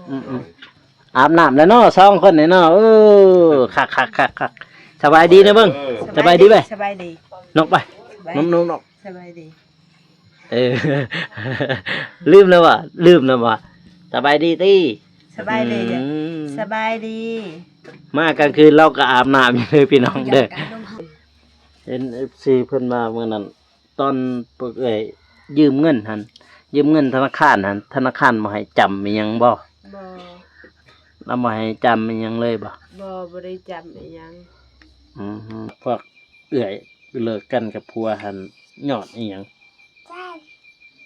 ອືມໆ ອາບນ້ຳແລ້ວເນາະ ສອງຄົນນີ້ເນາະ. ເອີ ຄັກໆໆໆ ສະບາຍດີນະເບິ່ງ. ເອີ ສະບາຍດີເວີຍ. ສະບາຍດີ ນົກໄປ. ສະບາຍ ນົກໆໆ ສະບາຍດີ. ເອີ ລືມແລ້ວຫວາ? ລືມແລ້ວຫວາ? ສະບາຍດີຕິ? ສະບາຍດີ. ອືມ ສະບາຍດີ. ມາກາງຄືນລາວກໍອາບນ້ຳຢູ່ເດີພີ່ນ້ອງເດີ. ເຫັນເອັຟຊີເພິ່ນວ່າມື້ນັ້ນ ຕອນພວກເອື້ອຍຢືມເງິນຫັ້ນ ຢືມເງິນທະນາຄານຫັ້ນ ທະນາຄານບໍ່ໃຫ້ຈ້ຳອີ່ຫຍັງບໍ່? ບໍ່. ລາວບໍ່ໃຫ້ຈ້ຳອີ່ຫຍັງເລີຍບໍ່? ບໍ່ ບໍ່ໄດ້ຈ້ຳອີ່ຫຍັງ. ອືມ ພວກເອື້ອຍເລີກກັນກັບຜົວຫັ້ນຍ້ອນອີ່ຫຍັງ?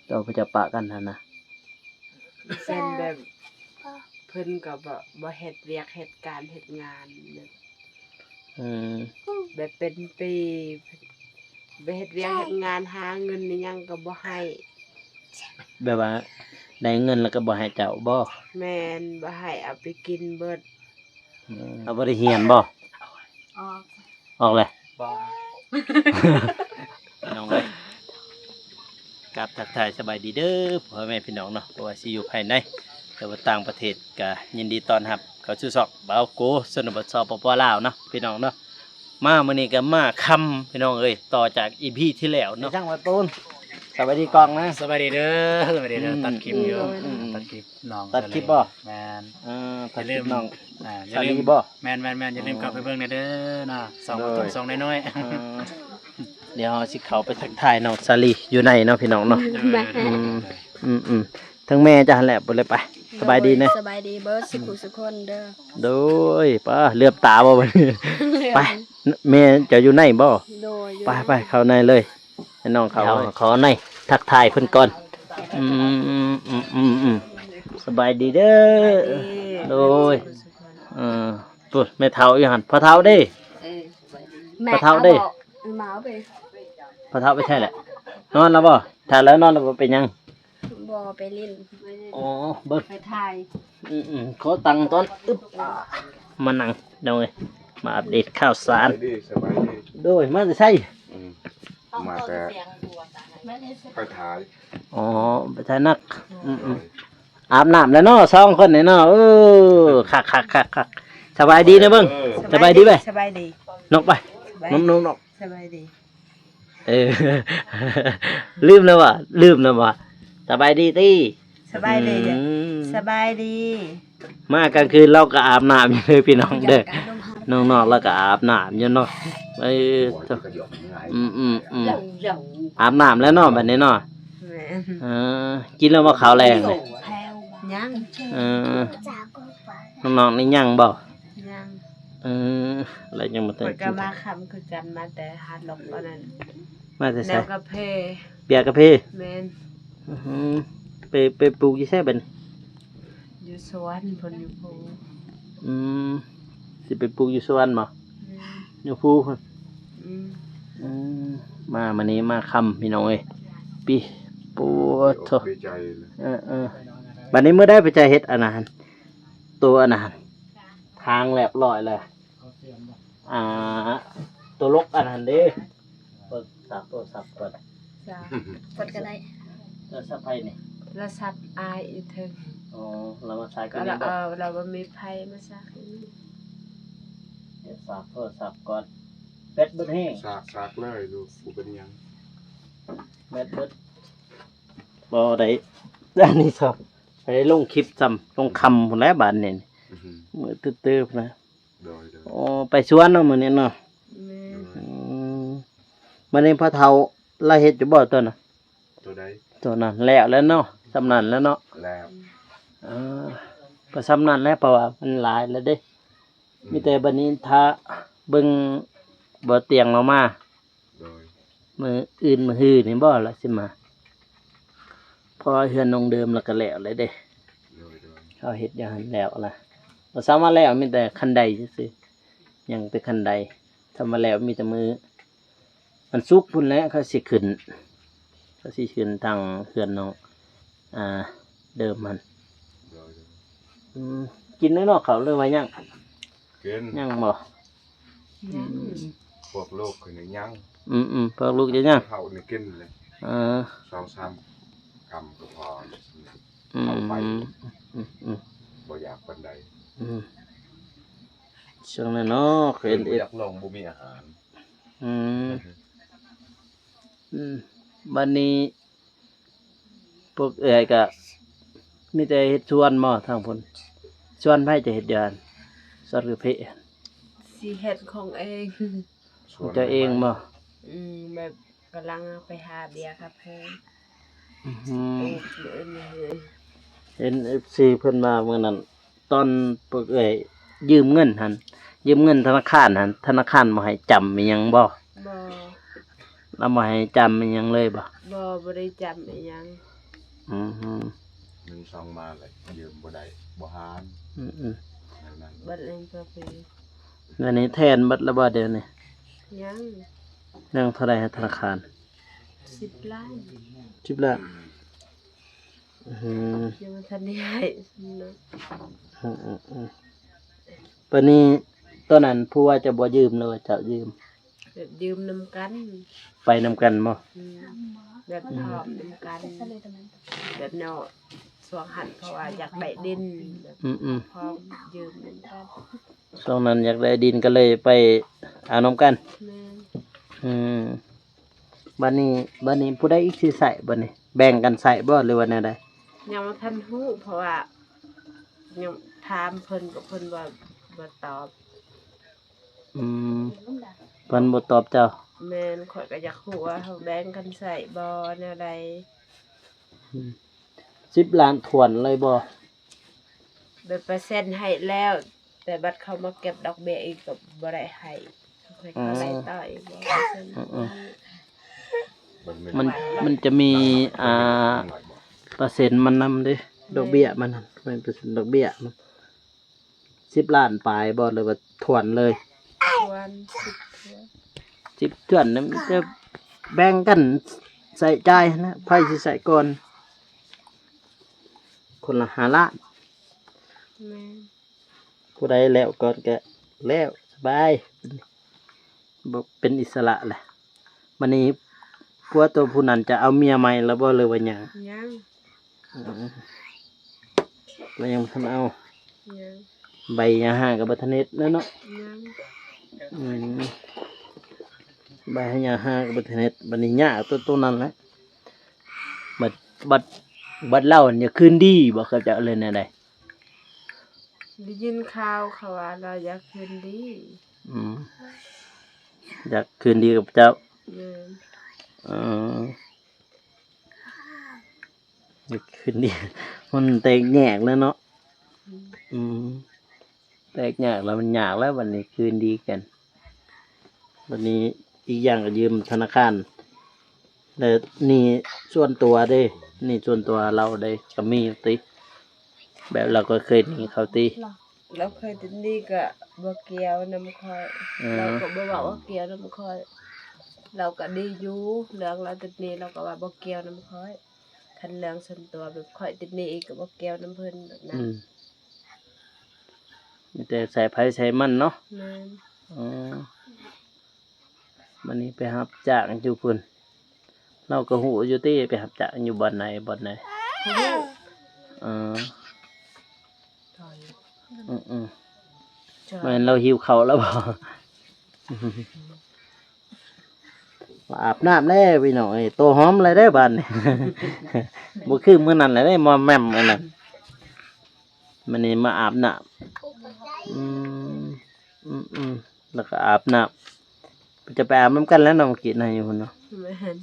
ຕອນເຂົາເຈົ້າປະກັນຫັ້ນນະ ເປັນແບບ ເພິ່ນກໍບໍ່ ບໍ່ເຮັດວຽກເຮັດການເຮັດງານແບບ ອືມ ແບບເປັນປີ ໄປເຮັດວຽກເຮັດງານຫາເງິນອີ່ຫຍັງກໍບໍ່ໃຫ້. ແບບວ່າໄດ້ເງິນແລ້ວກໍບໍ່ໃຫ້ເຈົ້າບໍ່? ແມ່ນ ບໍ່ໃຫ້ ເອົາໄປກິນເບິດ. ອືມ ເຮົາບໍ່ໄດ້ຮຽນບໍ່? ອອກ ອອກແລ້ວ. ບໍ່ ນ້ອງເອີຍ ກາບທັກທາຍສະບາຍດີເດີພໍ່ແມ່ພີ່ນ້ອງເນາະ ບໍ່ວ່າຊິຢູ່ພາຍໃນ ຫຼືວ່າຕ່າງປະເທດ ກະຍິນດີຕ້ອນຮັບເຂົ້າສູ່ຊ່ອງບ່າວໂກຊົນນະບົດ ສປປ ລາວເນາະ ພີ່ນ້ອງເນາະ. ມາມື້ນີ້ກໍມາຄ່ຳພີ່ນ້ອງເອີຍ ຕໍ່ຈາກອີພີທີ່ແລ້ວເນາະ. ຊ່າງວ່າໂຕນ ສະບາຍດີກ້ອງນະ. ສະບາຍດີເດີ ສະບາຍດີເດີ. ອືມ ຕັດຄລິບຢູ່ ອືມ ຕັດຄລິບນ້ອງ ຕັດຄລິບບໍ່? ແມ່ນ ເອີ ຕັດຄລິບນ້ອງ ອ່າ ຢ່າລືມ ສາລີບໍ່? ແມ່ນໆໆ ຢ່າລືມເຂົ້າໄປເບິ່ງແດ່ເດີເນາະ ຊ່ອງ ໂດຍ ຕົ້ນຊ່ອງນ້ອຍໆ. ເອີ ດຽວເຮົາຊິເຂົ້າໄປທັກທາຍນ້ອງສາລີຢູ່ໃນເນາະ ພີ່ນ້ອງເນາະ. ໂດຍ ອືມ ໂດຍ ອືມໆ ທັງແມ່ເຈົ້າຫັ້ນແຫຼະ ບໍ່ໄດ້ໄປ. ສະບາຍດີແດ່ ສະບາຍດີເບິດສຸຂູສຸຄົນເດີ. ໂດຍ ປ້າ ເຫຼືອບຕາບໍ່ບັດນີ້? ເຫຼືອບ ໄປ ແມ່ເຈົ້າຢູ່ໃນບໍ່? ໂດຍ ຢູ່ ໄປ ໃນ ໄປ ເຂົ້າໃນເລີຍ ໃຫ້ນ້ອງເຂົ້າ ເຂົ້າໃນ ທັກທາຍເພິ່ນກ່ອນ. ອືມ ອືມໆໆ ສະບາຍດີເດີ ສະບາຍດີ ໂດຍ ເອີ ພຸ້ນແມ່ເຖົ້າຢູ່ຫັ້ນ ພໍ່ເຖົ້າເດ້? ເອີ ພໍ່ເຖົ້າເດ້? ມາເອົາໄປ ພໍ່ເຖົ້າໄປໃສແຫຼະ? ນອນແລ້ວບໍ່? ຖ້າແລ້ວນອນແລ້ວບໍ່ເປັນຫຍັງ? ບໍ່ ໄປຫຼິ້ນ. ອໍ ເບິ່ງ ໄປຖ່າຍ. ອືມໆ ຂໍຕັ້ງກ່ອນ ອຶບ ອ່າ ມານັ່ງ ນ້ອງເອີຍ ມາອັບເດດຂ່າວສານ. ສະບາຍດີ ສະບາຍດີ. ໂດຍ ມາແຕ່ໃສ? ອືມ ມາແຕ່ໄປຖ່າຍ. ອໍ ໄປຖ່າຍໜັກ. ອືມໆ ອາບນ້ຳແລ້ວເນາະ ສອງຄົນນີ້ເນາະ. ເອີ ຄັກໆໆໆ ສະບາຍດີນະເບິ່ງ. ເອີ ສະບາຍດີເວີຍ. ສະບາຍດີ ນົກໄປ. ນົກໆໆ ສະບາຍດີ. ເອີ ລືມແລ້ວຫວາ? ລືມແລ້ວຫວາ? ສະບາຍດີຕິ? ສະບາຍດີເດີ. ອືມ ສະບາຍດີ. ມາກາງຄືນລາວກໍອາບນ້ຳຢູ່ເດີພີ່ນ້ອງເດີ. ນ້ອງໆ ລາວກໍອາບນ້ຳຢູ່ເນາະ. ເອີ ອືມໆໆ ອາບນ້ຳແລ້ວເນາະ ບັດນີ້ເນາະ. ແມ່ນ. ເອີ ກິນແລ້ວບໍ່ ເຂົ້າແລງນີ້? ຍັງ. ເອີ ນ້ອງໆ ນີ້ຍັງບໍ່? ຍັງ. ເອີ ແລ້ວຍັງບໍ່ທັນກິນ. ຂ້ອຍກໍມາຄ່ຳຄືກັນ ມາແຕ່ຫາດລັອກອັນນັ້ນ. ມາແຕ່ໃສ? ແນວກາເຟ. ເບຍກາເຟ? ແມ່ນ. ອື ໄປ ໄປປູກຢູ່ໃສບັດນີ້? ຢູ່ສວນ ເພິ່ນຢູ່ພູ. ອືມ ຊິໄປປູກຢູ່ສວນບໍ່? ແມ່ນ. ຢູ່ພູພຸ້ນ. ອືມ ອືມ ມາມື້ນີ້ມາຄ່ຳພີ່ນ້ອງເອີຍ. ປີ ໂອ້ໂທ້ ເອີໆ ບັດນີ້ມື້ໃດໄປຈະເຮັດອັນນັ້ນ ໂຕອັນນັ້ນ ທາງລຽບຮ້ອຍແລ້ວ. ອ່າ ໂຕລົກອັນນັ້ນເດ້. ເບິ່ງ ສາກໂທລະສັບກ່ອນ. ສາກ ກົດກໍໄດ້. ໂທລະສັບໃຜນີ້? ໂທລະສັບອ້າຍຢູ່ເທິງ. ອໍ ລາວມາສາກຢູ່ນີ້ບໍ່? ເອີ ລາວບໍ່ມີໃຜມາສາກຢູ່ນີ້. ດຽວສາກໂທລະສັບກ່ອນ. ແບັດເບິດແຮງ. ສາກ ສາກເລີຍລູກ ບໍ່ເປັນຫຍັງ. ແບັດເບິດ. ບໍ່ໄດ້ ອັນນີ້ຊະ ໄປລົງຄລິບຊ້ຳ ລົງຄ່ຳພຸ້ນແຫຼະບາດນີ້. ອືຮຶ ມື້ຕື່ໆ ພຸ້ນນະ. ໂດຍໆ ໂອ້ ໄປສວນເນາະມື້ນີ້ເນາະ. ແມ່ນ. ອືມ ບັດນີ້ພໍ່ເຖົ້າລາວເຮັດຢູ່ບໍ່ຕົວນະ? ຕົວໃດ? ຕົວນັ້ນແລ້ວແລ້ວເນາະ ສ່ຳນັ້ນແລ້ວເນາະ. ແລ້ວ. ເອີ ກໍສ່ຳນັ້ນແຫຼະ ເພາະວ່າມັນຫຼາຍແລ້ວເດ້. ອືມ ມີແຕ່ບັດນີ້ຖ້າເບິ່ງບໍ່ຕຽງລາວມາ. ໂດຍ. ມື້ອື່ນມື້ຮືນີ້ບໍ່ລະຊິມາ ເພາະວ່າເຮືອນນ້ອງເດີມລະກະແລ້ວແລ້ວເດ້. ໂດຍໆ ເຂົາເຮັດຢູ່ຫັ້ນແລ້ວລະ ບໍ່ສາມາດແລ້ວ ມີແຕ່ຄັນໄດຊື່ໆ ຍັງແຕ່ຄັນໄດ. ຖ້າມາແລ້ວມີແຕ່ມື້ວັນສຸກພຸ້ນແຫຼະ ເຂົາຊິຂຶ້ນ ເຂົາຊິຂຶ້ນທາງເຮືອນນ້ອງ ອ່າ ເດີມຫັ້ນ. ໂດຍໆ ອືມ ກິນແລ້ວເນາະເຂົ້າ ຫຼືວ່າຍັງ? ກິນ. ຍັງບໍ່? ຍັງ. ອືມ ພວກລູກຄືຍັງ. ອືມໆ ພວກລູກຈະຍັງ. ເຂົານີ້ກິນເລີຍ. ເອີ ສອງສາມກຳກໍພໍ. ອືມ ເອົາໄປ. ອືມໆ ບໍ່ ຢາກປານໃດ. ອືມ ຊ່ວງນັ້ນເນາະ ເຫັນ ເພິ່ນບໍ່ຢາກລອງ ບໍ່ມີອາຫານ. ອືມ ອືມ ບັດນີ້ ພວກເອື້ອຍກະມີແຕ່ເຮັດສວນບໍທາງພຸ້ນ? ສວນໃຜຈະເຮັດຢູ່ຫັ້ນ? ສວນກາເຟ ຊິເຮັດຂອງເອງ. ຂອງເຈົ້າເອງບໍ? ອືມ ແບບກຳລັງໄປຫາເບຍກາເຟ. ອືມ ເອີ ມື້ອື່ນນີ້ ເຫັນເອັຟຊີເພິ່ນວ່າມື້ນັ້ນ ຕອນພວກເອື້ອຍຢືມເງິນຫັ້ນ ຢືມເງິນທະນາຄານຫັ້ນ ທະນາຄານບໍ່ໃຫ້ຈຳອີ່ຫຍັງບໍ? ບໍ່ ລາວບໍ່ໃຫ້ຈຳອີ່ຫຍັງເລີຍບໍ? ບໍ່ ບໍ່ໄດ້ຈຳອີ່ຫຍັງ. ອືມ ເງິນຊອງມາແລ້ວຢືມບໍ່ໄດ້ ບໍ່ຫານ. ອືມໆ ແນວນັ້ນ ບັດນີ້ກາເຟ ແນວນີ້ແທນເບິດແລ້ວບໍດຽວນີ້? ຍັງ. ຍັງເທົ່າໃດທະນາຄານ? ສິບລ້ານ. ສິບລ້ານ. ອືມ ຍັງບໍ່ທັນໄດ້ໃຫ້ເນາະ. ອືມໆໆ ບາດນີ້ຕອນນັ້ນຜົວເຈົ້າບໍ່ຢືມ ຫຼືວ່າເຈົ້າຢືມ? ແບບຢືມນຳກັນ ໄປນຳກັນບໍ? ອືມ ແບບພ້ອມນຳກັນ ແບບເນາະ ຊ່ວງຫັ້ນເພາະວ່າຢາກໄດ້ດິນ ອືມໆ ພ້ອມຢືມນຳກັນ. ຊ່ວງນັ້ນຢາກໄດ້ດິນກໍເລີຍໄປເອົານຳກັນ. ແມ່ນ. ອືມ ບາດນີ້ ບາດນີ້ຜູ້ໃດອີກຊິໃຊ້ບາດນີ້ ແບ່ງກັນໃຊ້ບໍ ຫຼືວ່າແນວໃດ? ຍັງບໍ່ທັນຮູ້ ເພາະວ່າຍັງຖາມເພິ່ນກໍເພິ່ນບໍ່ ບໍ່ຕອບ. ອືມ ເພິ່ນບໍ່ຕອບເຈົ້າ? ແມ່ນ ຂ້ອຍກໍຢາກຮູ້ວ່າເຮົາແບ່ງກັນໃຊ້ບໍ່ ແນວໃດ? ອືມ ສິບລ້ານຖ້ວນເລີຍບໍ່? ແບບເປີເຊັນໃຫ້ແລ້ວ ແຕ່ບັດເຂົາມາເກັບດອກເບ້ຍອີກກໍບໍ່ໄດ້ໃຫ້ ເຂົາໄລ່ຕໍ່ອີກບໍ່? ອືມໆ ມັນ ມັນຈະມີ ອ່າ ເປີເຊັນມັນນຳເດ້ ດອກເບ້ຍມັນນະ ແມ່ນເປີເຊັນດອກເບ້ຍມັນ. ສິບລ້ານປາຍບໍ່ ຫຼືວ່າຖ້ວນເລີຍ? ຖ້ວນ ສິບຖ້ວນ. ສິບຖ້ວນນະ ມີແຕ່ແບ່ງກັນໃຊ້ຈ່າຍຫັ້ນນະ ໃຜຊິໃຊ້ກ່ອນ? ຄົນລະຫ້າລ້ານ. ແມ່ນ. ຜູ້ໃດແລ້ວກ່ອນກະແລ້ວ ສະບາຍ ບໍ່ ເປັນອິດສະຫຼະແຫຼະ. ບັດນີ້ຜົວໂຕຜູ້ນັ້ນຈະເອົາເມຍໃໝ່ແລ້ວບໍ່ ຫຼືວ່າຍັງ? ຍັງ. ເອີ ແລ້ວຍັງບໍ່ທັນເອົາ? ຍັງ. ໃບຫຍ້າຮ້າງກໍບໍ່ທັນເຮັດແລ້ວເນາະ? ຍັງ. ອືມ ໃບຫຍ້າຮ້າງກໍບໍ່ທັນເຮັດ. ບັດນີ້ຍາກໂຕ ໂຕນັ້ນແຫຼະ. ບັດ ບັດ ບັດລາວນີ້ຄືນດີບໍ່ ເຂົາເຈົ້າເລີຍແນວໃດ? ໄດ້ຍິນຂ່າວເຂົາວ່າລາວຢາກຄືນດີ. ອືມ ຢາກຄືນດີກັບເຈົ້າ. ແມ່ນ. ເອີ ຢາກຄືນດີ ມັນແຕກແຍກແລ້ວເນາະ. ອືມ ອືມ ແຕກຍາກແລ້ວ ມັນຍາກແລ້ວ ບັດນີ້ຄືນດີກັນ. ບັດນີ້ອີກຢ່າງກໍຢືມທະນາຄານ ແລະ ໜີ້ສ່ວນຕົວເດ້ ໜີ້ສ່ວນຕົວລາວເດ້ ກໍມີຕິ ແບບລາວກໍເຄີຍໜີ້ເຂົາຕິ? ລາວເຄີຍຕິດໜີ້ກໍບໍ່ກ່ຽວນຳຂ້ອຍ. ເອີ ລາວກໍບໍ່ເວົ້າວ່າກ່ຽວນຳຂ້ອຍ ລາວກໍດີຢູ່ ເລື່ອງລາວຕິດໜີ້ ລາວກໍວ່າບໍ່ກ່ຽວນຳຂ້ອຍ. ຄັນເລື່ອງສ່ວນຕົວແບບຂ້ອຍຕິດໜີ້ອີກກໍບໍ່ກ່ຽວນຳເພິ່ນແບບນັ້ນ. ອືມ ມີແຕ່ໃສ່ໃຜໃສ່ມັນເນາະ. ແມ່ນ. ອືມ ບັດນີ້ໄປຮັບຈ້າງຢູ່ພຸ້ນ ລາວກໍຮູ້ຢູ່ຕິໄປຮັບຈ້າງຢູ່ບ່ອນໃດ ບ່ອນໃດ? ຮູ້. ເອີ ອືມໆ ແມ່ນລາວຫິວເຂົ້າແລ້ວບໍ? ມາອາບນ້ຳແລ້ວພີ່ນ້ອງເອີຍ ໂຕຫອມແລ້ວເດີບາດນີ້ ບໍ່ຄືມື້ນັ້ນແລ້ວເດ້ ມອມແມມອັນນັ້ນ ມື້ນີ້ມາອາບນ້ຳ. ອືມ ອືມໆ ແລ້ວກໍອາບນ້ຳ ຈະໄປອາບນຳກັນແລ້ວເນາະ ມື້ກີ້ນະ ຢູ່ພຸ້ນເນາະ. ແມ່ນ.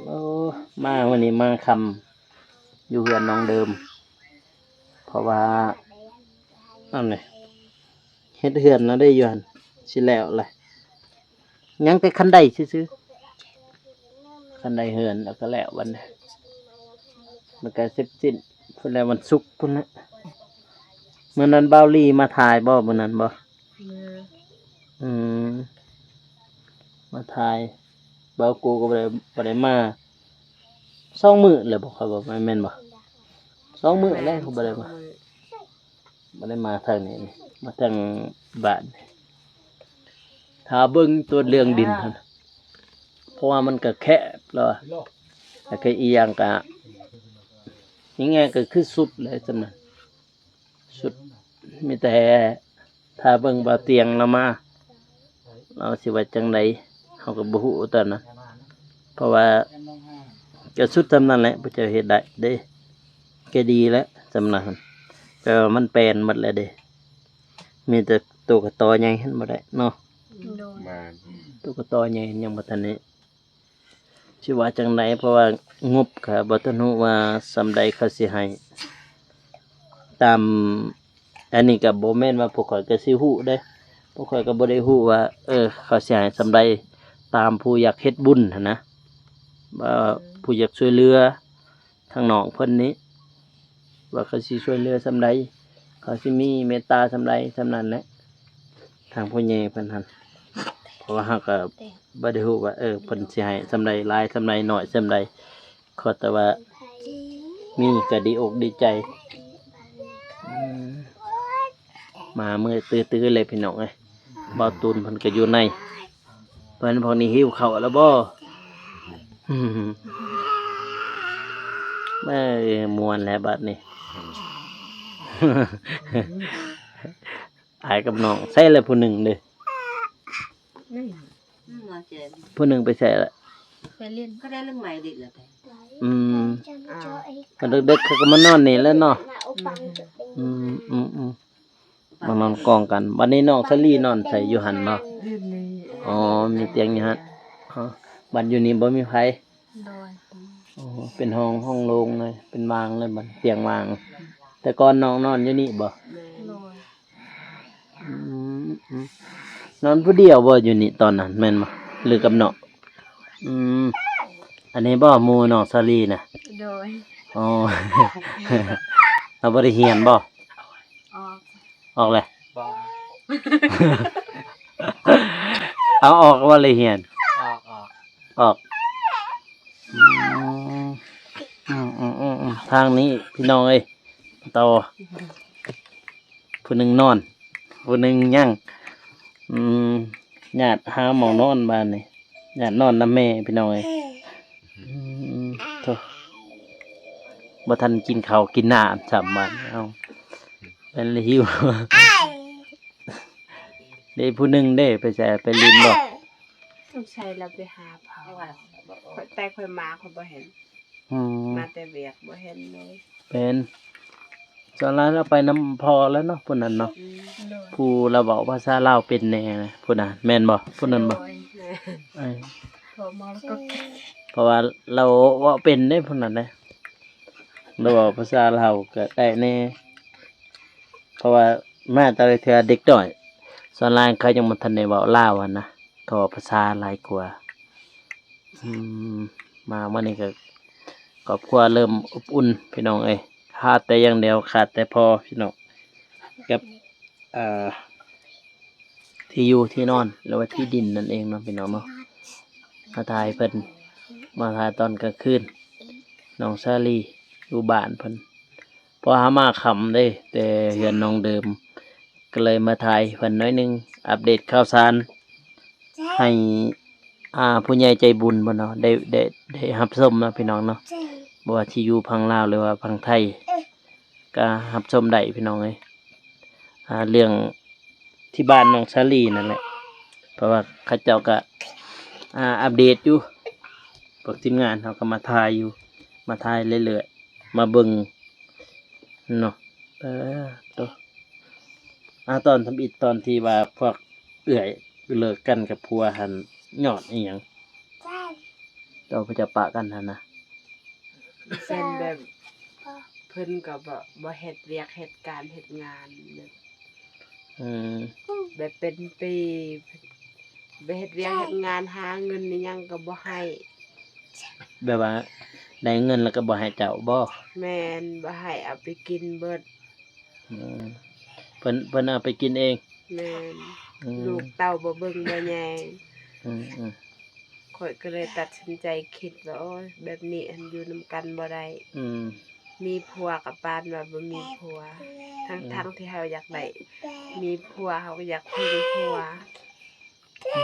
ໂອ້ ມາມື້ນີ້ມາຄ່ຳຢູ່ເຮືອນນ້ອງເດີມ ເພາະວ່າ ອັນນີ້ ເຮັດເຮືອນແລ້ວເດ້ ຢູ່ຫັ້ນຊິແລ້ວແຫຼະ ຍັງແຕ່ຄັນໄດຊື່ໆ ຄັນໄດເຮືອນແລ້ວກໍແລ້ວບັດນີ້ ມັນກໍເສັດສິ້ນພຸ້ນແຫຼະ ວັນສຸກພຸ້ນແຫຼະ. ມື້ນັ້ນບ່າວລີມາຖ່າຍບໍ່ ມື້ນັ້ນບໍ່? ແມ່ນ. ອືມ ມາຖ່າຍ ບ່າວກູກໍບໍ່ໄດ້ ບໍ່ໄດ້ມາສອງມື້ແລ້ວບໍ່ ຂ້ອຍບໍ່ ແມ່ນບໍ່? ສອງມື້ແລ້ວ ແມ່ນ ເຂົາບໍ່ໄດ້ມາ ສອງມື້ ບໍ່ໄດ້ມາທາງນີ້ ມາທາງບ້ານ ຖ້າເບິ່ງຕົວເລື່ອງດິນຫັ້ນ ເພາະວ່າມັນກໍແຄບແລ້ວ ແລ້ວກໍອີກຢ່າງກໍ ນີ້ໄງ ກໍຄືສຸດແລ້ວສ່ຳນັ້ນ ສຸດ ມີແຕ່ຖ້າເບິ່ງບ່າວຕຽງລາວມາ ລາວຊິວ່າຈັ່ງໃດ ເຮົາກໍບໍ່ຮູ້ຕອນນັ້ນ ເພາະວ່າກໍສຸດສ່ຳນັ້ນແຫຼະ ພວກເຈົ້າເຮັດໄດ້ເດ້ ກໍດີແລ້ວສ່ຳນັ້ນ ແປວ່າມັນແປນໝົດແລ້ວເດ້ ມີແຕ່ໂຕກະຕໍໃຫຍ່ຫັ້ນບໍ່ໄດ້ເນາະ ໂດຍ ແມ່ນ ໂຕກະຕໍໃຫຍ່ຍັງບໍ່ທັນໄດ້ ຊິວ່າຈັ່ງໃດ ເພາະວ່າງົບກໍບໍ່ທັນຮູ້ວ່າສ່ຳໃດເຂົາຊິໃຫ້ ຕາມ ອັນນີ້ກໍບໍ່ແມ່ນວ່າພວກຂ້ອຍກໍຊິຮູ້ເດ້ ພວກຂ້ອຍກໍບໍ່ໄດ້ຮູ້ວ່າ ເອີ ເຂົາຊິໃຫ້ສ່ຳໃດ ຕາມຜູ້ຢາກເຮັດບຸນຫັ້ນນະ ວ່າຜູ້ຢາກຊ່ວຍເຫຼືອ ທາງນ້ອງເພິ່ນນີ້ ວ່າເຂົາຊິຊ່ວຍເຫຼືອສ່ຳໃດ ເຂົາຊິມີເມດຕາສ່ຳໃດ ສ່ຳນັ້ນແຫຼະ ທາງຜູ້ໃຫຍ່ເພິ່ນຫັ້ນ ເພາະວ່າເຮົາກໍບໍ່ໄດ້ຮູ້ວ່າ ເອີ ເພິ່ນຊິໃຫ້ສ່ຳໃດ ຫຼາຍສ່ຳໃດ ໜ້ອຍສ່ຳໃດ ຂໍແຕ່ວ່າມີກໍດີອົກດີໃຈ ອືມ ມາເມື່ອຍຕື້ໆເລີຍພີ່ນ້ອງເອີຍ ບ່າວຕູນເພິ່ນກໍຢູ່ໃນ ເພິ່ນພວກນີ້ຫິວເຂົ້າແລ້ວບໍ່? ເອີ ມ່ວນແລ້ວບາດນີ້ ອ້າຍກັບນ້ອງ ໃສລະຜູ້ໜຶ່ງເດ້? ອືມ ຜູ້ໜຶ່ງໄປໃສລະ? ໄປຫຼິ້ນ ກໍໄດ້ເລື່ອງໃໝ່ດິລະແຕ່ ອືມ ຕອນເດັກໆ ເຂົາກໍມານອນນີ້ແຫຼະເນາະ ອືມ ອືມ ອືມ ມານອນກອງກັນ ບັດນີ້ນ້ອງສາລີນອນໃສ ຢູ່ຫັ້ນບໍ່? ຢູ່ນີ້ ອໍ ມີຕຽງຢູ່ຫັ້ນ ອໍ ບັດຢູ່ນີ້ບໍ່ມີໃຜ ໂດຍ ອໍ ເປັນຫ້ອງ ຫ້ອງໂລ່ງເລີຍ ເປັນວາງເລີຍ ບັດຕຽງວາງ ແຕ່ກ່ອນນ້ອງນອນຢູ່ນີ້ບໍ່? ໂດຍ ອືມ ອືມ ນອນຜູ້ດຽວບໍ່ຢູ່ນີ້ຕອນນັ້ນ ແມ່ນບໍ່ ຫຼືກັບນ້ອງ? ອືມ ອັນນີ້ບໍ່ໝູ່ນ້ອງສາລີນະ? ໂດຍ ອໍ ລາວບໍ່ໄດ້ຮຽນບໍ່? ອອກ ອອກແລ້ວ ບໍ່ ເອົາອອກບໍ່ໄດ້ຮຽນ? ອອກ ອອກ ອອກ ອືມ ອືມ ທາງນີ້ພີ່ນ້ອງເອີຍ ຕໍ່ ຜູ້ໜຶ່ງນອນ ຜູ້ໜຶ່ງຍັງ ອືມ ຍາດຫາໝ່ອງນອນບາດນີ້ ຍາດນອນນຳແມ່ພີ່ນ້ອງເອີຍ ອືມ ໂທ້ ບໍ່ທັນກິນເຂົ້າກິນນ້ຳຊ້ຳບາດນີ້ ເອົາ ເປັນລະຫິວ ເດ້ ຜູ້ໜຶ່ງເດ້ ໄປໃສ ໄປຫຼິ້ນບໍ່? ສົງໄສລາວໄປຫາເຜົາ ຂ້ອຍ ແຕ່ຂ້ອຍມາຂ້ອຍບໍ່ເຫັນ ອືມ ມາແຕ່ວຽກບໍ່ເຫັນເລີຍ ແມ່ນ ສ່ວນຫຼາຍລາວໄປນຳພໍ່ແລ້ວເນາະ ຜູ້ນັ້ນເນາະ ອືມ ໂດຍ ຜູ້ລາວເວົ້າພາສາລາວເປັນແດ່ນະ ຜູ້ນັ້ນແມ່ນບໍ່? ຜູ້ນັ້ນບໍ່? ໂດຍ ເອີ ເພາະວ່າລາວເວົ້າເປັນເດ້ ຜູ້ນັ້ນເດ້ ລາວເວົ້າພາສາລາວກໍໄດ້ແດ່ ເພາະວ່າມາແຕ່ລະເທື່ອເດັກນ້ອຍ ສ່ວນຫຼາຍເຂົາຍັງບໍ່ທັນໄດ້ເວົ້າລາວຫັ້ນນະ ເຂົາເວົ້າພາສາຫຼາຍກວ່າ ອືມ ມາມື້ນີ້ກໍຄອບຄົວເລີ່ມອົບອຸ່ນພີ່ນ້ອງເອີຍ ຂາດແຕ່ຢ່າງດຽວ ຂາດແຕ່ພໍ່ພີ່ນ້ອງ ກັບ ເອີ ທີ່ຢູ່ທີ່ນອນ ຫຼືວ່າທີ່ດິນນັ້ນເອງເນາະ ພີ່ນ້ອງເນາະ ມາຖ່າຍເພິ່ນ ມາຖ່າຍຕອນກາງຄືນ ນ້ອງສາລີຢູ່ບ້ານເພິ່ນ ເພາະເຮົາມາຄ່ຳເດ້ ແຕ່ເຮືອນນ້ອງເດີມ ກໍເລີຍມາຖ່າຍເພິ່ນໜ້ອຍໜຶ່ງ ອັບເດດຂ່າວສານ ໃຫ້ ອ່າ ຜູ້ໃຫຍ່ໃຈບຸນເພິ່ນເນາະ ໄດ້ ໄດ້ ໄດ້ຮັບຊົມເນາະ ພີ່ນ້ອງເນາະ ບໍ່ວ່າທີ່ຢູ່ຝັ່ງລາວ ຫຼືວ່າຝັ່ງໄທ ກໍຮັບຊົມໄດ້ພີ່ນ້ອງເອີຍ ອ່າ ເລື່ອງທີ່ບ້ານນ້ອງສາລີນັ້ນແຫຼະ ເພາະວ່າເຂົາເຈົ້າກໍ ອ່າ ອັບເດດຢູ່ ພວກທີມງານເຮົາກໍມາຖ່າຍຢູ່ ມາຖ່າຍເລື້ອຍໆ ມາເບິ່ງເນາະ ເອີ ໂຕ ອ່າ ຕອນທຳອິດ ຕອນທີ່ວ່າພວກເອື້ອຍເລີກກັນກັບຜົວຫັ້ນ ຍ້ອນອີ່ຫຍັງ? ຕອນເຂົາເຈົ້າປະກັນຫັ້ນນະ ເປັນແບບ ເພິ່ນກໍບໍ່ ບໍ່ເຮັດວຽກເຮັດການເຮັດງານແບບ ອືມ ແບບເປັນປີ ໄປເຮັດວຽກເຮັດງານຫາເງິນອີ່ຫຍັງກໍບໍ່ໃຫ້ ແບບວ່າໄດ້ເງິນແລ້ວກໍບໍ່ໃຫ້ເຈົ້າບໍ່? ແມ່ນ ບໍ່ໃຫ້ ເອົາໄປກິນເບິດ ອືມ ເພິ່ນ ເພິ່ນເອົາໄປກິນເອງ? ແມ່ນ ອືມ ລູກເຕົ້າບໍ່ເບິ່ງບໍ່ແຍງ ອືມໆ ຂ້ອຍກໍເລີຍຕັດສິນໃຈຄິດວ່າ ໂອ້ຍ ແບບນີ້ຫັ້ນຢູ່ນຳກັນບໍ່ໄດ້ ອືມ ມີຜົວກໍປານວ່າບໍ່ມີຜົວ ທັງໆທີ່ເຮົາຢາກໄດ້ມີຜົວ ເຮົາກໍຢາກເພິ່ງຜົວ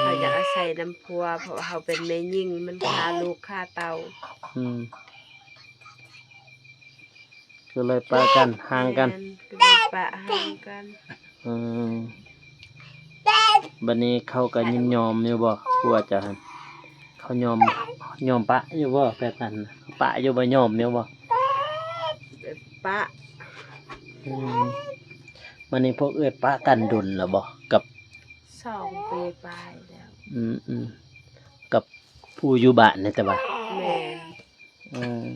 ເຮົາຢາກອາໄສນຳຜົວ ເພາະວ່າເຮົາເປັນແມ່ຍິງ ມັນຄາລູກຄາເຕົ້າ ອືມ ກໍເລີຍປະກັນ ຫ່າງກັນ ແມ່ນ ກໍເລີຍ ປະຫ່າງກັນ. ເອີ ບັດນີ້ເຂົາກໍຍິນຍອມຢູ່ບໍ່ ຄົວເຈົ້າຫັ້ນ? ເຂົາຍອມ ຍອມປະຢູ່ບໍ່ແບບນັ້ນ? ປະຢູ່ບໍ່? ຍອມຢູ່ບໍ່? ປະ. ອືມ ບັດນີ້ພວກເອື້ອຍປະກັນດົນແລ້ວບໍ່ ກັບ ສອງປີປາຍແລ້ວ. ອືມໆ ກັບຜູ້ຢູ່ບ້ານນີ້ແຕ່ວ່າ? ແມ່ນ. ອືມ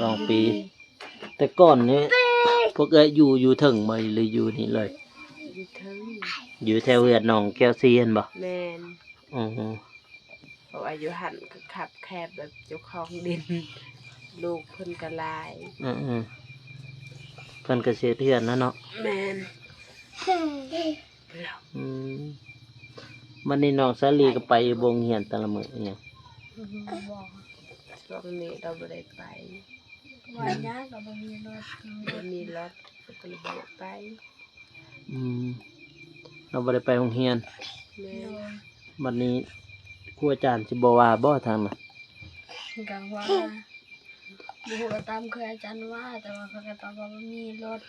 ສອງປີ. ແຕ່ກ່ອນນີ້ ພວກເອື້ອຍຢູ່ ຢູ່ເທິງບໍ່ ຫຼືຢູ່ນີ້ເລີຍ? ຢູ່ເທິງ. ຢູ່ແຖວເຮືອນນ້ອງແກ້ວຊີຫັ້ນບໍ່? ແມ່ນ. ອື ເພາະວ່າຢູ່ຫັ້ນກໍຄັບແຄບແບບເຈົ້າຂອງດິນ ລູກເພິ່ນກໍຫຼາຍ. ອື ເພິ່ນກໍເສຍເຮືອນແລ້ວເນາະ. ແມ່ນ. ອືມ ບັດນີ້ນ້ອງສາລີກໍໄປຢູ່ບໍ່ ໂຮງຮຽນແຕ່ລະມື້ອີຫຍັງ? ບໍ່ ຊ່ວງນີ້ລາວບໍ່ໄດ້ໄປ. ວ່າຍາກ ລາວບໍ່ມີລົດ. ບໍ່ມີລົດ ກໍເລີຍບໍ່ໄດ້ໄປ. ອືມ ລາວບໍ່ໄດ້ໄປໂຮງຮຽນ. ແມ່ນ. ໂດຍ. ບັດນີ້ຄູອາຈານຊິບໍ່ວ່າບໍ່ທາງນັ້ນ? ກໍວ່າ ບໍ່ຮູ້ວ່າຕາມຄືອາຈານວ່າ ແຕ່ວ່າເຂົາກໍຕອບວ່າບໍ່ມີລົດ.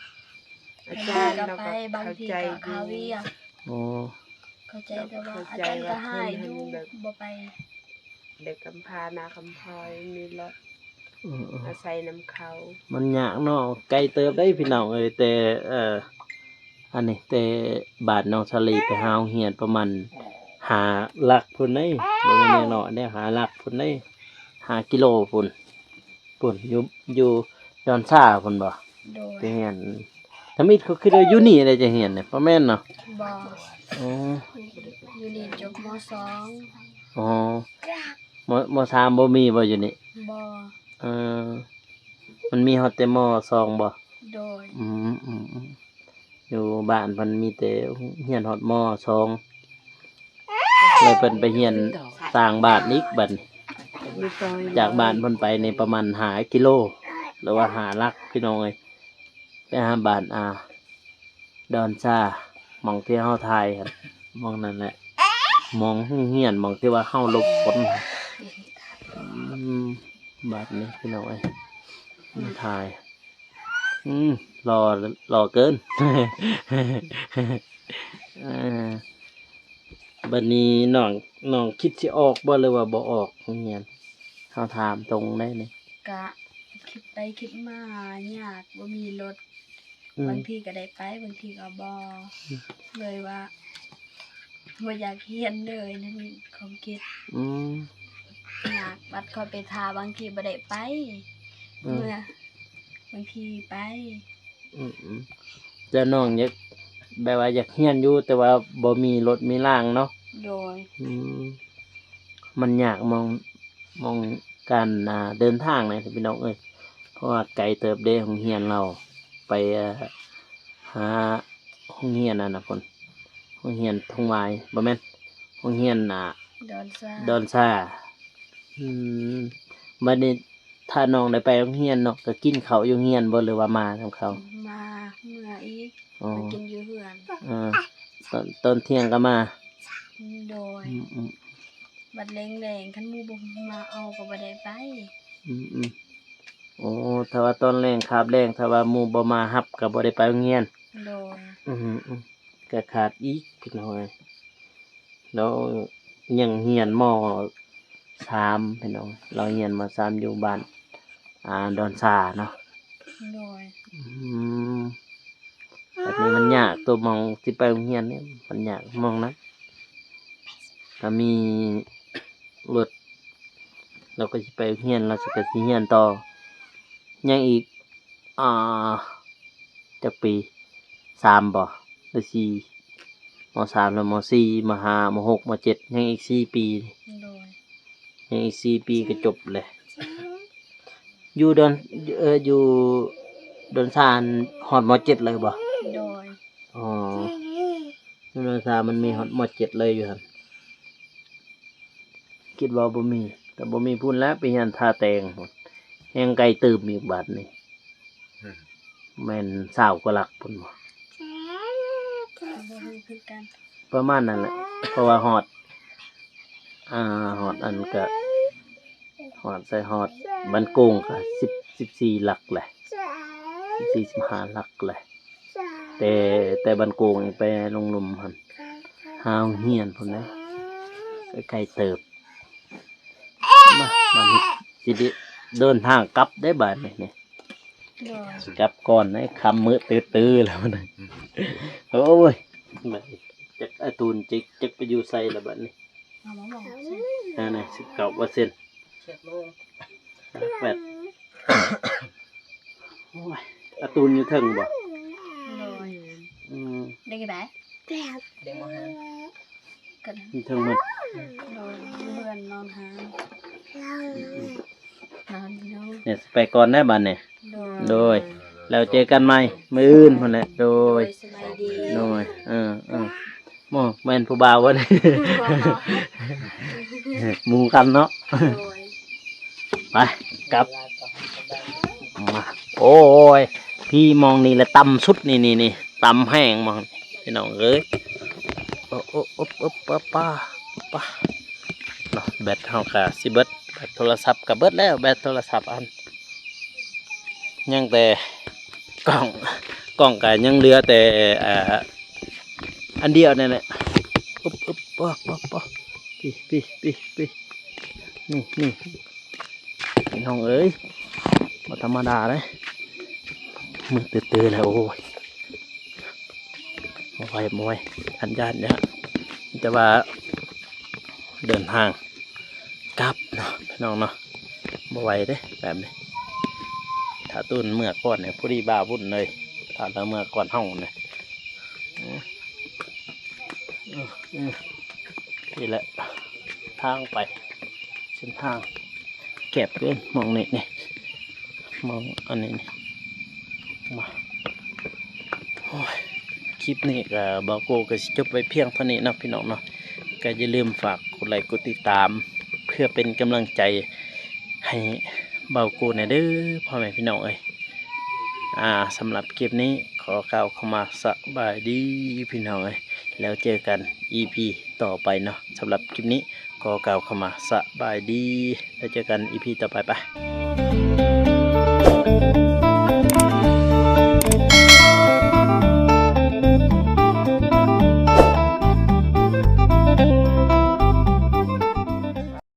ອາຈານເຂົາກໍໄປ ບາງທີກໍຄາວຽກ. ອໍ ເຂົ້າໃຈ ແຕ່ວ່າອາຈານກໍຮ້າຍຢູ່ ບໍ່ໄປ. ເດັກກຳພ້າໜ້າຄຳພອຍມີລົດ ອືມໆ ອາໄສນຳເຂົາ. ມັນຍາກເນາະ ໄກເຕີບເດ້ພີ່ນ້ອງເອີຍ ແຕ່ ເອີ ອັນນີ້ ແຕ່ບ້ານນ້ອງສາລີໄປຫາໂຮງຮຽນປະມານຫ້າຫຼັກພຸ້ນເດ້ ບໍ່ແມ່ນນ້ອຍເດ້ ຫ້າຫຼັກພຸ້ນເດ້ ຫ້າກິໂລພຸ້ນ. ພຸ້ນ ຢູ່ ຢູ່ດອນຊາພຸ້ນບໍ່? ໂດຍ. ໄປຮຽນ ທຳອິດເຂົາຄິດວ່າຢູ່ນີ້ແຫຼະຈະຮຽນນະ ບໍ່ແມ່ນເນາະ? ບໍ່. ອໍ ຢູ່ນີ້ຈົບ ມໍສອງ. ອໍ ມໍ ມໍສາມບໍ່ມີບໍ່ຢູ່ນີ້? ບໍ່. ເອີ ມັນມີຮອດແຕ່ ມໍສອງ ບໍ່? ໂດຍ. ອືມໆໆ ຢູ່ບ້ານເພິ່ນມີແຕ່ຮຽນຮອດ ມໍສອງ ແລ້ວເພິ່ນໄປຮຽນຕ່າງບ້ານອີກບັດນີ້ ຈາກບ້ານເພິ່ນໄປນີ້ປະມານຫ້າກິໂລ ຫຼືວ່າຫ້າຫຼັກພີ່ນ້ອງເອີຍ ໄປຫາບ້ານ ອ່າ ດອນຊາ ໝ່ອງທີ່ເຮົາຖ່າຍຫັ້ນ ໝ່ອງນັ້ນແຫຼະ ໝ່ອງໂຮງຮຽນ ໝ່ອງທີ່ວ່າເຮົາຫຼົບຝົນ. ອືມ ບາດນີ້ພີ່ນ້ອງເອີຍ ມາຖ່າຍ ອືມ ຫຼໍ່ ຫຼໍ່ເກີນ. ເອີ ບັດນີ້ນ້ອງ ນ້ອງຄິດຊິອອກບໍ່ ຫຼືວ່າບໍ່ອອກໂຮງຮຽນ? ເຮົາຖາມຕົງໄດ້ນີ້. ກະຄິດໄປຄິດມາຍາກ ບໍ່ມີລົດ. ອືມ ບາງທີກໍໄດ້ໄປ ບາງທີກໍບໍ່. ອືມ ເລີຍວ່າບໍ່ຢາກຮຽນເລີຍ ນັ້ນຄວາມຄິດ. ອືມ ຍາກ ບັດຂ້ອຍໄປຖ້າ ບາງທີບໍ່ໄດ້ໄປ. ອືມ ເມື່ອ ບາງທີໄປ. ອືມໆ ແຕ່ນ້ອງຢາກ ແບບວ່າຢາກຮຽນຢູ່ ແຕ່ວ່າບໍ່ມີລົດມີລາງເນາະ. ໂດຍ. ອືມ ມັນຍາກໝ່ອງ ໝ່ອງການ ອ່າ ເດີນທາງນີ້ພີ່ນ້ອງເອີຍ ເພາະວ່າໄກເຕີບເດ້ ໂຮງຮຽນລາວ ໄປ ອ່າ ຫາໂຮງຮຽນອັນນັ້ນພຸ້ນ ໂຮງຮຽນທົ່ງຫວາຍ ບໍ່ແມ່ນ ໂຮງຮຽນ ອ່າ ດອນຊາ ດອນຊາ. ອືມ ບັດນີ້ ຖ້ານ້ອງໄດ້ໄປໂຮງຮຽນເນາະ ກໍກິນເຂົ້າຢູ່ໂຮງຮຽນບໍ່ ຫຼືວ່າມານຳເຂົາ? ມາ ເມືອອີກ. ອໍ ມາກິນຢູ່ເຮືອນ. ເອີ ຕອນ ຕອນທ່ຽງກໍມາ. ໂດຍ. ອືມໆ ບັດແລງໆ ຄັນໝູ່ບໍ່ມາເອົາກໍບໍ່ໄດ້ໄປ. ອືມໆ ໂອ້ ຖ້າວ່າຕອນແລງ ຄາບແລງ ຖ້າວ່າໝູ່ບໍ່ມາຮັບ ກໍບໍ່ໄດ້ໄປໂຮງຮຽນ. ໂດຍ. ອືມໆ ກໍຂາດອີກ ພີ່ນ້ອງເອີຍ. ລາວຍັງຮຽນ ມໍສາມ ພີ່ນ້ອງ ລາວຮຽນ ມໍສາມ ຢູ່ບ້ານ ອ່າ ດອນຊາເນາະ. ໂດຍ. ອືມ ແບບນີ້ມັນຍາກ ຕົວໝ່ອງຊິໄປໂຮງຮຽນນີ້ມັນຍາກໝ່ອງນັ້ນ ຖ້າມີລົດ ລາວກໍຊິໄປໂຮງຮຽນ ລາວກໍຊິຮຽນຕໍ່ ຍັງອີກ ອ່າ ຈັກປີ ສາມບໍ່ ຫຼືສີ່ ມໍສາມ ແລ້ວ ມໍສີ່ ມໍຫ້າ ມໍຫົກ ມໍເຈັດ ຍັງອີກສີ່ປີ. ໂດຍ. ຍັງອີກສີ່ປີກໍຈົບແຫຼະ. ຢູ່ດອນ ເອີ ຢູ່ດອນຊານຮອດ ມໍເຈັດ ເລີຍບໍ່? ໂດຍ. ອໍ ຢູ່ດອນຊານມັນມີຮອດ ມໍເຈັດ ເລີຍຢູ່ຫັ້ນ. ຄິດວ່າບໍ່ມີ ແຕ່ບໍ່ມີພຸ້ນແຫຼະ ໄປຮຽນທ່າແຕງພຸ້ນ ແຮ່ງໄກຕື່ມອີກບາດນີ້. ແມ່ນຊາວກວ່າຫຼັກພຸ້ນບໍ່? ປະມານນັ້ນແຫຼະ ເພາະວ່າຮອດ ອ່າ ຮອດອັນກະ ຮອດໃສ່ຮອດບ້ານໂກງກະສິບ ສິບສີ່ຫຼັກແຫຼະ ສິບສີ່ ສິບຫ້າຫຼັກແຫຼະ. ແຕ່ ແຕ່ບ້ານໂກງໄປລົງລຸ່ມຫັ້ນ ຫາໂຮງຮຽນພຸ້ນນະ ໄກໆເຕີບ. ມາ ບາດນີ້ຊິໄດ້ເດີນທາງກັບເດ້ບາດນີ້ ໂດຍ ກັບກ່ອນເດ້ ຄ່ຳມືດຕື້ໆແລ້ວນະ. ໂອ້ຍ ບາດນີ້ຈັກອາຕູນ ຈັກ ຈັກໄປຢູ່ໃສລະບາດນີ້. ເອົາມາບອກ ຫ້າສິບເກົ້າເປີເຊັນ ເຈັດໂມງ ແປດ ໂອ້ຍ ອາຕູນຢູ່ເທິງບໍ່? ໂດຍ ອືມ ເດັກຢູ່ໃດ? ເດັກ ເດັກ ຢູ່ເທິງໝົດ ໂດຍ ຢູ່ເຮືອນນອນຫາ ນອນຢູ່ ນີ້ ຊິໄປກ່ອນເດ້ບາດນີ້ ໂດຍ ໂດຍ ແລ້ວເຈີກັນໃໝ່ມື້ອື່ນພຸ້ນແຫຼະ ໂດຍ ໂດຍ ສະບາຍດີ ໂດຍ ເອີ ເອີ ໂອ້ ແມ່ນຜູ້ບ່າວບໍ່ນີ້? ໝູ່ກັນເນາະ ໂດຍ ໄປ ກັບ ມາ ໂອ້ຍ ພີ່ ໝ່ອງນີ້ແຫຼະຕ່ຳສຸດ ນີ້ ນີ້ ນີ້ ຕ່ຳແຮງໝ່ອງ ພີ່ນ້ອງເອີຍ ໂອ້ ໂອ້ ໂອ້ ໂອ້ ປະ ປະ ປະ ເນາະ ແບັດເຮົາກະຊິເບິດ ແບັດໂທລະສັບກະເບິດແລ້ວ ແບັດໂທລະສັບອັນ ຍັງແຕ່ກ້ອງ ກ້ອງກະຍັງເຫຼືອແຕ່ ອ່າ ອັນດຽວນີ້ແຫຼະ ອຶບ ອຶບ ປະ ປະ ປະ ປີ ປີ ປີ ປີ ນີ້ ນີ້ ພີ່ນ້ອງເອີຍ ບໍ່ທຳມະດາເດ້ ມືດຕື້ໆແລ້ວ ໂອ້ຍ ບໍ່ໄຫວ ບໍ່ໄຫວ ຢ້ານ ຢ້ານ ຢ້ານ ມີແຕ່ວ່າເດີນທາງກັບເນາະ ພີ່ນ້ອງເນາະ ບໍ່ໄຫວເດ້ແບບນີ້ ຖ້າຕູນເມືອກ່ອນນີ້ ພໍດີບ້າວຸ້ນເລີຍ ຖ້າລາວເມືອກ່ອນເຮົານີ້ ອືມ ອືມ ນີ້ແຫຼະທາງໄປ ເສັ້ນທາງແຄບເກີນ ໝ່ອງນີ້ນີ້ ໝ່ອງອັນນີ້ນີ້ ມາ ໂອ້ຍ ຄລິບນີ້ກະ ບ່າວໂກກະຊິຈົບໄວ້ພຽງເທົ່ານີ້ເນາະ ພີ່ນ້ອງເນາະ ກະຢ່າລືມຝາກກົດໄລກົດຕິດຕາມ ເພື່ອເປັນກຳລັງໃຈໃຫ້ບ່າວໂກແດ່ເດີ ພໍ່ແມ່ພີ່ນ້ອງເອີຍ. ອ່າ ສຳລັບຄລິບນີ້ຂໍກ່າວຄຳວ່າສະບາຍດີພີ່ນ້ອງເອີຍ ແລ້ວເຈີກັນອີພີຕໍ່ໄປເນາະ. ສຳລັບຄລິບນີ້ຂໍກ່າວຄຳວ່າສະບາຍດີ ແລ້ວເຈີກັນອີພີຕໍ່ໄປ ປະ.